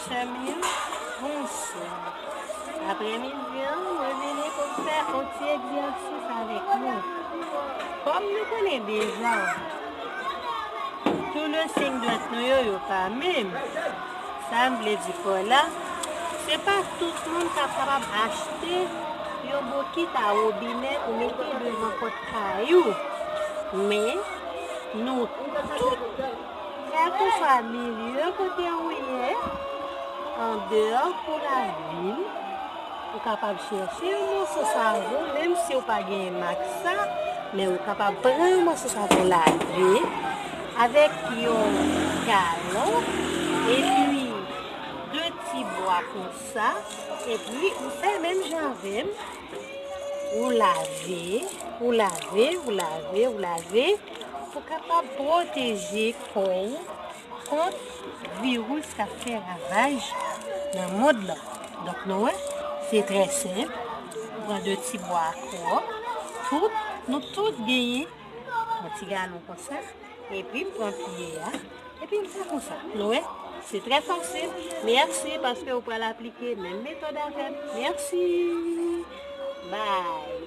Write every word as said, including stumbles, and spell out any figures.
Sè m yo, bonswa. Aprèmidi an, mwen vini pou m fè yon ti egzèsis avèk nou. Kòm nou konnen deja, tou le siy dwèt nou yo, yo pa menm. Sa m vle di pa la, se pa tout moun k ap kapab achte yon bokit a wobinè pou mete devan pòt kay ou. Men, nou tout, kèlkeswa milye kote ou ye, andeyò pou lavil, ou kapab chèche yon moso savon, menm si w pa genyen mak sa, men ou kapab pran yon moso savon lave avèk yon galon, epi de ti bwa konsa, epi ou fè menm jan avè m, ou lave, ou lave, ou lave, ou lave, pou kapab pwoteje kò w kont viris k ap fè ravaj nan mond lan. Donk, nou wè, se trè senp. Ou pran de ti bwa akròp. Tout, nou tout genyen yon ti galon konsa. Epi, m pran pye a. Epi, m fè konsa. Nou wè, se trè fasil. Mèsi paske ou pral aplike menm metòd avè m. Mèsi. Bye.